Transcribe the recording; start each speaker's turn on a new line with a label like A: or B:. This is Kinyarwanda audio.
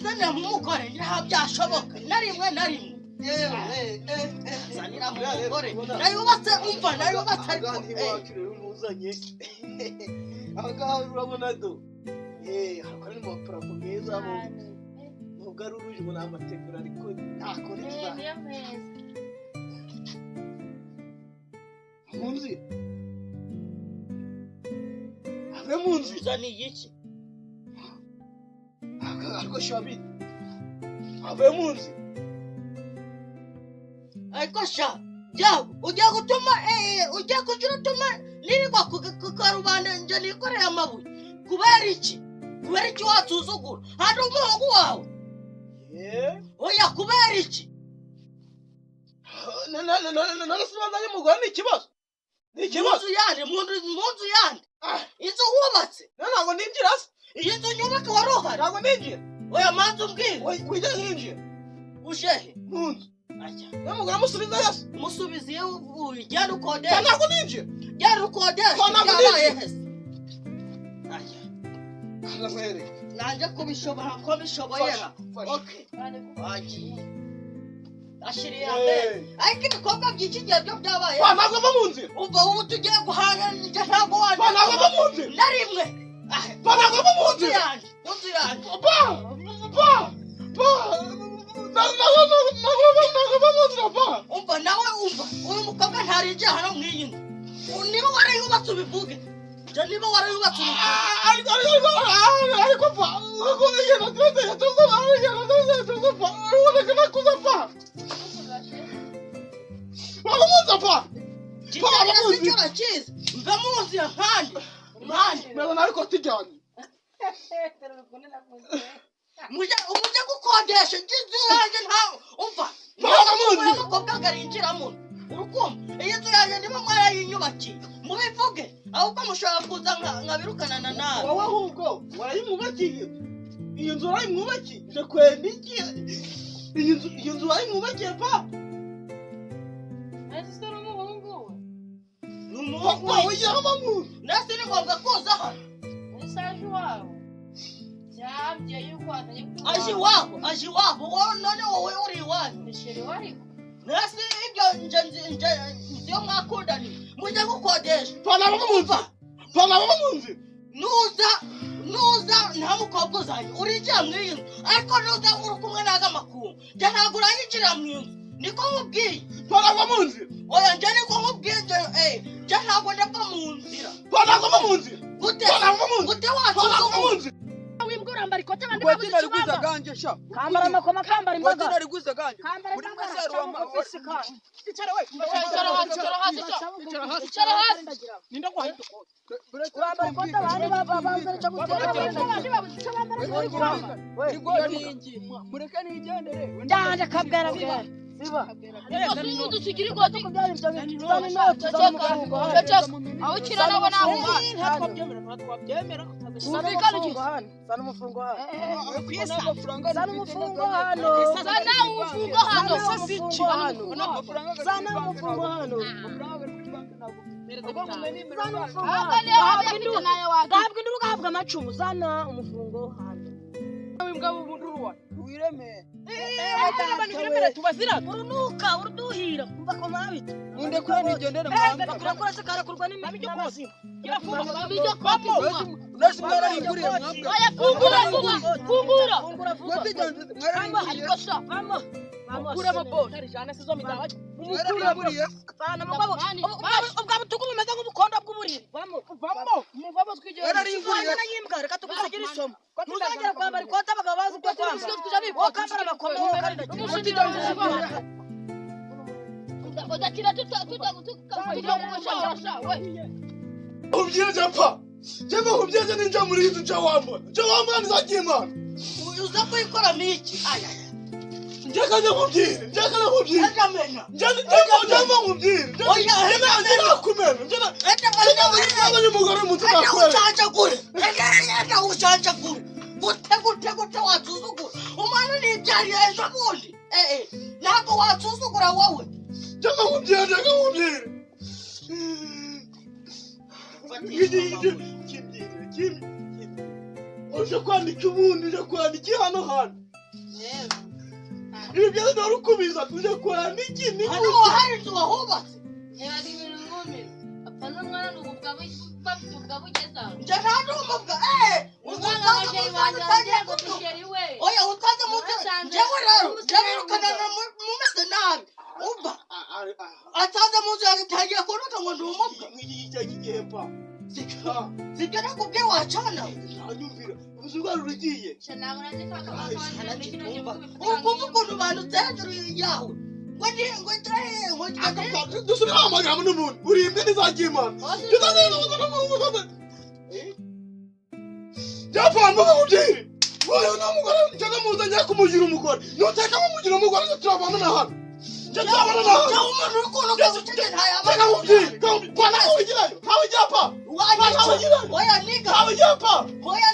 A: Nzanira nk'umugore, nta byashoboka na rimwe na rimwe. Nzanira nk'umugore nayubatse, umva, nayubatse ariko
B: Ahangaha iwacu rero ntuzanye aha ngaha, urabona do hakora ni mu maparafo meza, nubwo ari uruje ngo ni amategura, ariko nta kundi tuza
C: Niyo meza.
B: Mu nzira, ave mu nzira.
A: Nzaniye iki?
B: Ariko shabi, ave mu nzira.
A: Ariko sha byabo ugiye gutuma ugiye kugira utuma nirirwa ku karubanda, nje nikoreye amabuye. Kubera iki? Kubera iki wansuzugura? Hari umuhungu wawe? Oya, kubera iki?
B: None se ubanza umugore ni ikibazo? Ni
A: Mu
B: ikibazo?
A: nzu yande? Mu nzu yande? Inzu wubatse?
B: Ntabwo ninjira se?
A: Iyi nzu nyubake wari uhari?
B: Ntabwo ninjira.
A: Oya, manza umbwire.
B: Wijya hinjira.
A: Ujehe?
B: Mu nzu.
A: Ajya.
B: N'umugore amusubiza yose.
A: Musubize iyo uvuye, genda ukodeshe.
B: Ntabwo ninjira.
A: Genda ukodeshe.
B: Ntabwo
A: Byabaye
B: ninjira.
A: hese? Ajya.
B: Ndakwereka.
A: Nanjye kubishobora ko bishoboye.
B: Fasha, fasha.
A: Okay, wagiye ashiriye mbere, ariko ibikorwa by'iki gihe byo byabaye.
B: Ba, ntabwo mva mu nzira.
A: Ubwo ubu tugiye guhanga, njye ntabwo
B: Ba, ntabwo mva mu nzira.
A: Na rimwe.
B: Ba, ntabwo mva mu
A: Mu nzu
B: nzira.
A: yanjye, mu nzu yanjye.
B: Ba, ba, ba, ntabwo, ntabwo, ntabwo mva mu nzira, ba.
A: Umva nawe, umva, uyu mukobwa ntarinjira hano mu iyi nzu. Niba warayubatse ubivuge, njye niba warayubatse ubivuge.
B: Ariko, ariko, ariko, ariko, ba, ariko, igenda tuze, tuze, igenda tuze, tuze, ba, uboneka nakuze, ba. Ntabwo mu nzira, ba.
A: Kitarira si cyo urakizi, mve mu nzira nkandi nkandi.
B: Meza nawe ikoti ryanjye.
A: Mujye mujye gukodesha inzu yanjye, nta umva.
B: Ntabwo mu nzira.
A: Uyu mukobwa arinjiramo, urukumva? Iyi nzu yanjye niba mwarayinyubakiye mubivuge, ahubwo mushobora kuza nkabirukanana nawe.
B: Wowe ahubwo warayimwubakiye iyi nzu, warayimwubakiye. Uje kwenda iki? Iyi nzu, iyi nzu warayimwubakiye, pa?
C: Ese uri umuhungu we?
A: Ni umuhungu
B: Papa
A: we.
B: ujyamo mu nzu.
A: Nasi ni ngombwa kuza hano?
C: Ese aje iwawe byabwiye yuko wazanye?
A: Aje iwabo, aje iwabo wowe, none wowe uri iwanyu.
C: Ni chéri we ariko.
A: Nasi ibyo nje nje nzi iyo mwakundaniye, mujye gukodesha.
B: Pa, ntabwo mu nzu. Pa, ntabwo mu nzu.
A: Nuza, nuza nta mukobwa uzanye urinjira mu iyi nzu, ariko nuza uri kumwe n'aga makungu, njye ntabwo uranyinjira mu iyi nzu, niko nkubwiye.
B: Pa, ntabwo mu nzu.
A: Oya, njye niko nkubwiye, njye njye ntabwo ndava mu nzira.
B: Pa, ntabwo mu nzu.
A: Gute?
B: Pa, ntabwo mu nzu.
A: Gute
B: Pa, ntabwo mu
A: wansuzugura?
B: nzu.
C: Wimbwa, urambara ikote abandi
D: Ikoti
C: babuze icyo
D: nariguze
C: bambara.
D: ganje sha.
E: Kambara amakoma, kambara
D: Ikoti
E: imbaga.
D: nariguze ganje.
E: Kambara
D: Muri
E: imbaga.
D: mwese hari
E: Cyangwa ufise kandi.
B: Icara we.
C: Icara hasi, icara hasi,
B: Icara hasi.
C: icara hasi.
B: Ninda guhaye udukote?
E: Urambara ikote abandi babuze icyo gutera.
C: Abandi babuze icyo bambara, uri kwambara.
D: Ikoti mureke nigendere.
E: Ndanje kabwera bwera. Siba.
C: Dusigira ikoti.
E: Kubyara ibyo bintu. Zana inoti, zana umufungo hano.
C: Ceceka, aho ukina nabo ntabwo ubazi.
E: Zana
C: Twumvikane
E: umufungo hano. Zana umufungo hano. Zana umufungo hano.
C: Zana umufungo hano.
E: Zana umufungo hano. Zana umufungo hano. Zana umufungo
C: Ahubwo
E: hano.
C: niyo waba uyafite nayo wagira.
E: Gahabwa induru, gahabwa amacumu. Zana umufungo hano.
D: Wireme.
E: Urunuka uruduhira kumva ko mabito.
D: Munde kure nigendere mwanga.
E: Kurakura se karakurwa n'imazima.
C: Ibyo koti vuba.
D: Nasi mwarayiguriye mwanga.
C: Oya, fungura vuba, fungura.
E: Fungura vuba.
D: Ikoti ryanjye mwarayiguriye.
C: Ariko sha.
E: Vamo. Vamo.
D: Mwarayiguriye.
E: Vana mugabo. Ubwa butugu bumeze nk'ubukondo bw'uburiri. Vamo.
C: Vamo, muvamo twigire.
D: Mwarayiguriye.
E: Vana nyimbwa, reka tugusigire isomo. Ntuzongera kwambara ikote abagabo bazi uko kwambara. Wowe kambara amakoma, wowe kandagira.
C: Udakina tutagushasha we.
B: Nkubwire, pa, njye nkubwire, ninjya muri iyi nzu, njya wambona, njya wambona ntizagiye imana.
A: Uza kuyikoramo iki? Aya.
B: Njye kandi nkubwire, njye kandi nkubwire.
A: Enda menya.
B: Njye, njye, njye nkubwire, njye.
A: Oya,
B: njye njye nakumena, njye na
A: Enda.
B: njye umugore mu nzu
A: Enda.
B: nakwereka.
A: Ucanjagure, enda, enda ucanjagure. Gute, gute, gute wansuzugura umwana nibyariye ejo bundi? Ntabwo wansuzugura wowe.
B: Njye nkubwire, njye nkubwire. Kibyire, kibyire. Uje kwandika ubundi, uje kwandika hano hantu.
C: Rero
B: Ibi byose nari ukubiza tuje kurana iki ni
A: Hano hari inzu wahubatse.
C: Reba ibintu mwumira apfa n'umwana ni ububwa bafite ububwa bugeze aho.
A: Njye nta n'umubwa
C: Umwana
A: utaze
C: wa
A: mu
C: sheri
A: nzu
C: wanjye
A: utangiye
C: wanjye ngo
A: gutuka.
C: dusheri we.
A: Oya, utaze mu nzu.
C: Wasanze
A: Njyewe rero
C: umusore
A: ndabirukana
C: w'umugabo.
A: mumeze nabi umva. Ataze mu nzu yanjye utangiye kunuka ngo ndi umubwa.
B: Nk'iki gihe pa.
A: Sibyo nakubwiye wacana.
B: Ntanyumvira ubuzima rugiye.
C: Ntabwo nanjye
A: Umva ukumva ukuntu bantu hejuru yawe ngo ndi ngo ndi ngo ndi.
B: Dusubiraho amagambo n'umuntu uri imbwa ntizagira imana. Japani muga mubwire uyu ni umugore cyangwa muzanye kumugira umugore nuteka kumugira umugore turabana na hano njye turabana na hano.
A: Cyangwa umuntu uri kunuka ucece ntayabona.
B: Cyangwa mubwire kwa ntawe ugirayo, ntawe ugira pa.
A: Wanyica. Oya niga.
B: Ntawe ugira pa.
A: Oya.